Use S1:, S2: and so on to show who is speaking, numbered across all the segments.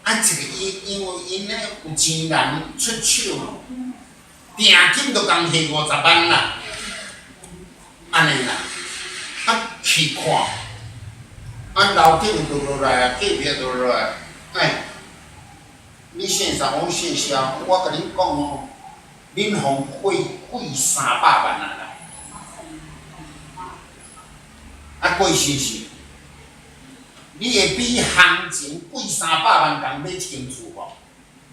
S1: 啊，一个伊因為𪜶咧有錢人出手，定金就共提50萬啦，按呢啦，啊去看，啊樓頂就落來啊，隔壁就落來，欸，你姓啥？我姓蕭，我共恁講哦，恁予貴貴300萬啊啦，啊過是是。你會比行情貴三百萬共買一間厝無？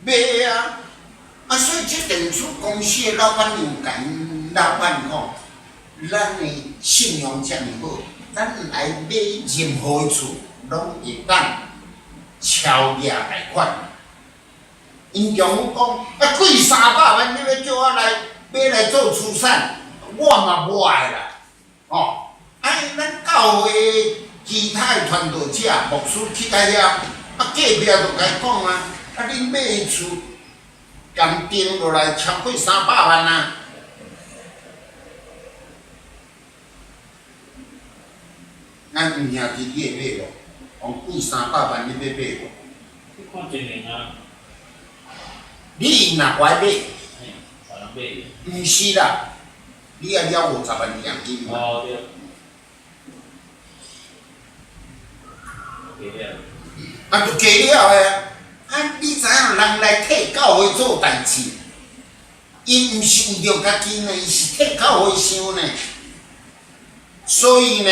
S1: 袂啊！啊，所以這間厝公司的老闆娘共𪜶老闆講，咱的信用遮爾好，咱來買任何的厝，攏會當超額貸款。𪜶丈夫講，啊貴三百萬，你欲叫我來買來做慈善，我嘛無愛啦，吼！啊，咱教會其他的傳道者、牧師去到遐，啊隔壁就共伊講啊，啊恁買的厝，共定落來超過三百萬啊！咱毋兄弟，你會買無？講貴三百萬，你欲買無？
S2: 你看一年啊。
S1: 你若無愛買，
S2: 嘿，別人買。
S1: 毋是啦，你愛了50萬定金嘛。
S2: 哦，對。
S1: 啊，就加了的啊！啊，你知影人來替教會做代誌，𪜶毋是為著家己呢，伊是替教會想呢。所以呢，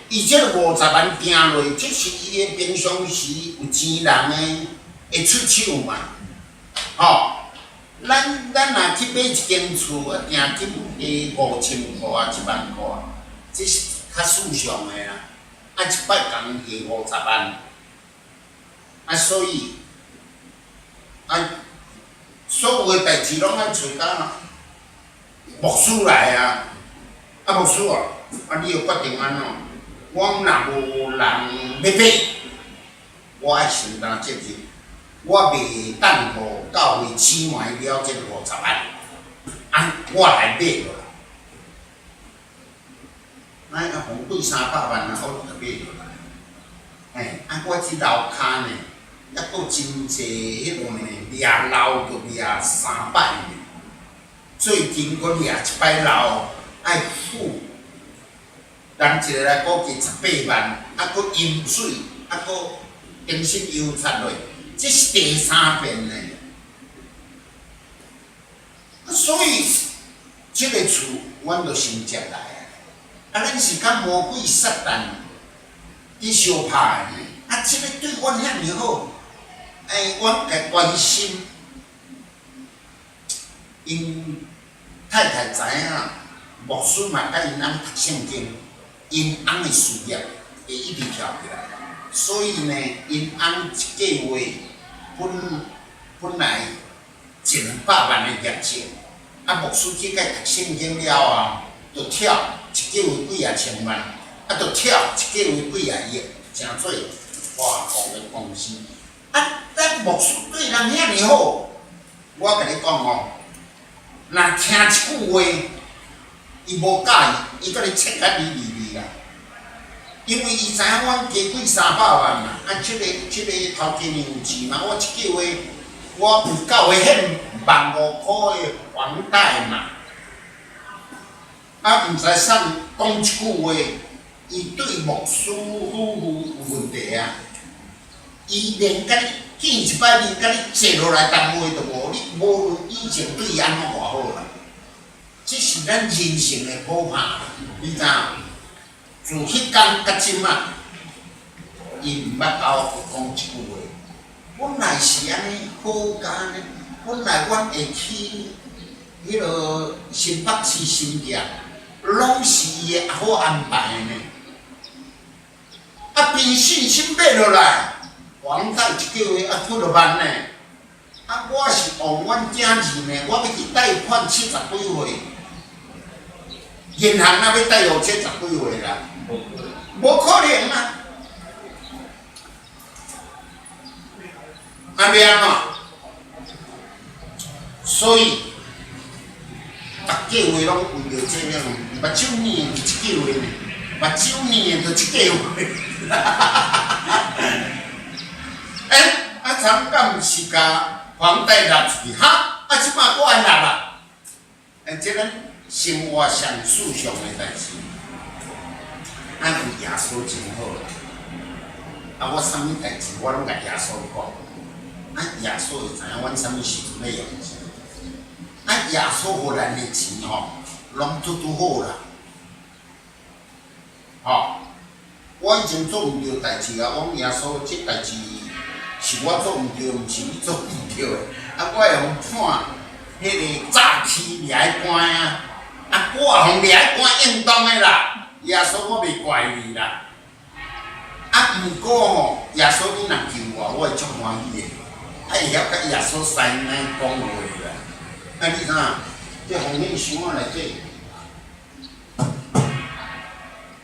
S1: 伊這個五十萬訂落，這是伊的平常時有錢人的會出手嘛，吼！咱若去買一間厝，啊，定金加5000箍啊，1萬箍啊，這是較正常的啦。啊，一擺共還五十萬，啊，所以啊，所有的代誌攏愛揣甲牧師來啊，啊，牧師啊，啊，你著決定按怎？我若無人欲買，我愛承擔責任，我袂當予教會錢還了這五十萬，啊，我來買落來。咱啊，予貴三百萬啊，我就買落來。嘿，啊，我這樓跤呢，猶閣真濟彼落呢，掠漏就掠三擺呢。最近閣掠一擺漏，愛付人一個來估計18萬，啊，閣淹水，啊，閣重新油漆落，這是第三遍呢。啊，所以這个厝，阮就先接來啊。啊，咱是佮魔鬼撒旦佇相拍的呢。啊，這个對阮遐爾好，欸，阮共關心，𪜶太太知影，牧師嘛佮𪜶翁讀聖經，𪜶翁的事業會一直跳起來。所以呢，𪜶翁一個月本來一兩百萬的業績，啊，牧師去共伊讀聖經了後，就跳一個月幾仔千萬，啊，就跳一個月幾仔億，成做外國的公司。啊，咱牧師對人遐爾好，我共你講哦，若聽一句話，伊無佮意，伊共你切甲離離離啦。因為伊知影阮加貴三百萬嘛，啊，這個頭家娘有錢嘛，我一個月我有教會欠1萬5箍的房貸嘛，啊，毋知啥講一句話，伊對牧師夫婦有問題啊，伊連共你見一擺面，共你坐落來談話都無，你無論以前對伊按怎偌好啦，這是咱人性的可怕，你知影？自彼工到這馬，伊毋捌共我講一句話。本來是按呢好佳呢，本來阮會去彼落新北市新店，攏是伊的好安排的呢。啊，憑信心買落來，房貸一個月啊幾落萬呢。啊，我是往阮囝兒呢，我欲去貸款七十幾歲。銀行若欲貸予七十幾歲啦，無可能啊！啊，欲按怎？所以，逐個月攏為著這個，目睭捏就一個月呢，目睭捏就一個月。欸，啊，藏敢毋是共房貸納出去？哈！啊，這擺閣愛納啊？欸，這咱生活上思想的代誌，啊，有耶穌真好啦。啊，我啥物代誌我攏共耶穌講，啊，耶穌會知影阮啥物時陣欲用錢。啊，耶穌予咱的錢吼，攏拄拄好啦。吼，我以前做毋著代誌啊，我講耶穌，這代誌是我做毋著，毋是你做毋著的。啊，我會予判彼个早起掠去關啊，啊，我也予掠去關應當的啦。耶穌，我袂怪你啦。啊，毋過吼，耶穌你若救我，我會足歡喜的。啊，會曉佮耶穌師奶講話啦。啊，你知影？這奉獻箱仔內底，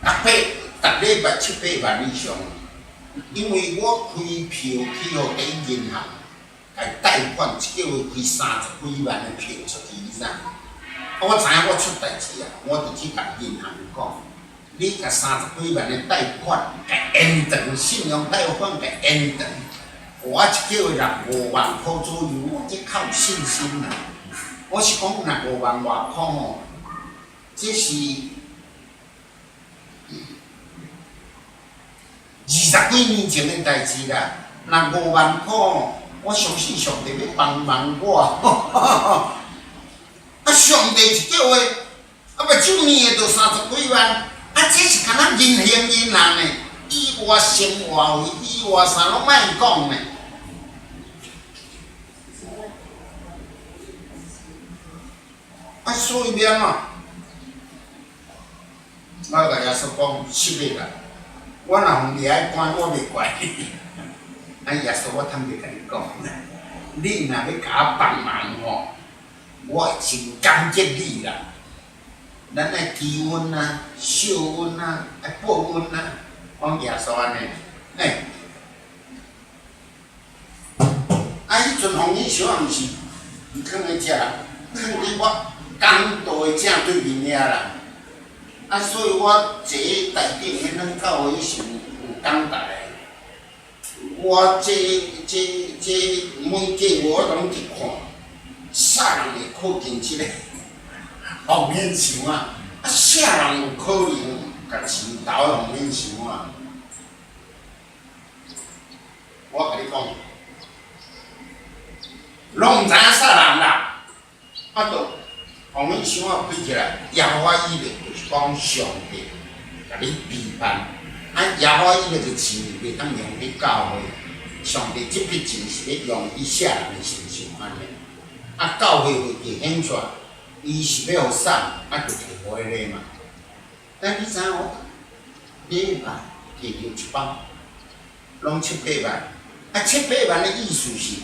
S1: 逐擺逐禮拜七八萬以上，因為我開票去予第一銀行，共貸款，一個月開三十幾萬的票出去，你知影？啊，我知影我出代誌啊，我就去共銀行講，你共三十幾萬的貸款，共延長，信用貸款共延長，予我一個月若五萬箍左右，我這較有信心啦。我是講若五萬外箍吼，這是二十幾年前的代誌啦。若五萬箍，我相信上帝欲幫忙我。啊，上帝一叫話，啊，目睭暝的就三十幾萬，啊，這是敢若人行銀行的，以外生活費，以外啥攏莫講呢。啊，所以欲按怎？我共耶穌講，實的啦，我若予掠去關，我袂怪你。啊，耶穌，我坦白共你講，你若欲共我幫忙吼，我會真感激你啦。咱愛知恩啊，惜恩啊，愛報恩啊。我講耶穌按呢，欸。啊，彼陣奉獻箱仔毋是囥佇遮啦，囥佇我講道的正對面遐啦。啊，所以我坐佇台頂，彼咱教會是有講台的。我這這這每個月我攏去看，啥人會靠近這個奉獻箱仔？啊，啥人有可能共錢投佇奉獻箱仔？我共你講，攏毋知影啥人啦。啊，就奉獻箱仔開起來，耶和華以勒就是講上帝共你備辦。啊，耶和華以勒的錢袂當用佇教會，上帝這筆錢是欲用佇啥人的身上按呢。啊，教會會記顯出來，伊是欲予送，啊，就提予彼个嘛。但你知影我禮拜提著一包，攏七八萬。啊，七八萬的意思是，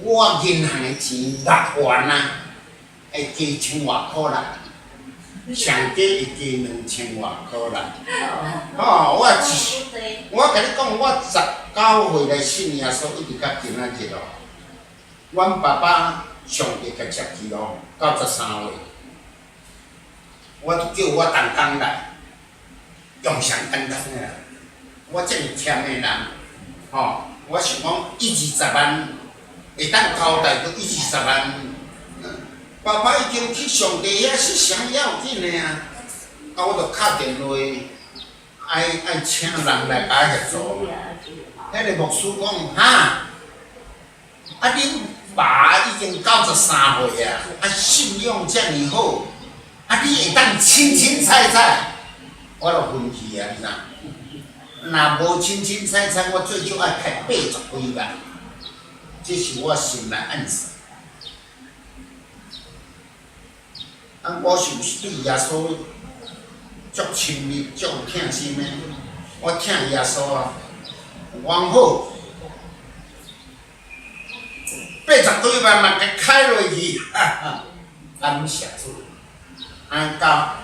S1: 我銀行的錢六萬啊，會加千外箍啦，上加會加兩千外箍啦。吼，我一，我共你講，我十九歲來信耶穌，一直到今仔日哦。阮爸爸上帝共接去咯，93歲，我就叫我同工來，用上簡單的啦。我這麼儉的人，吼，我想講一二十萬會當交代，閣一二十萬。爸爸已經去上帝遐是啥要緊的啊！啊，我就敲電話，愛愛請人來共我協助。彼个牧師講，哈，啊恁爸已經93歲啊，啊信仰遮爾好，啊你會當凊凊彩彩，我就分去啊，你知？若無凊凊彩彩，我最少愛開八十幾萬，這是我心內暗算。啊，我是毋是對耶穌足親密、足有疼心的？我疼耶穌啊，我講好，八十幾萬嘛，共開落去，哈哈，感謝主，按到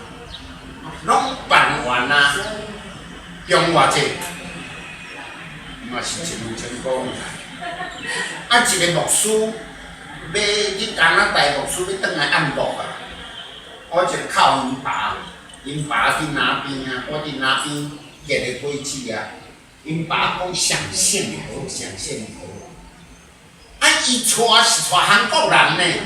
S1: 攏辦完啊，用偌濟，嘛是一兩千箍。啊，一个牧師欲去加拿大，牧師欲轉來按牧啊。我一个靠𪜶爸，𪜶爸佇哪邊啊？我佇哪邊結的果子啊？𪜶爸講上聖好，上聖好。伊娶是娶韓國人呢。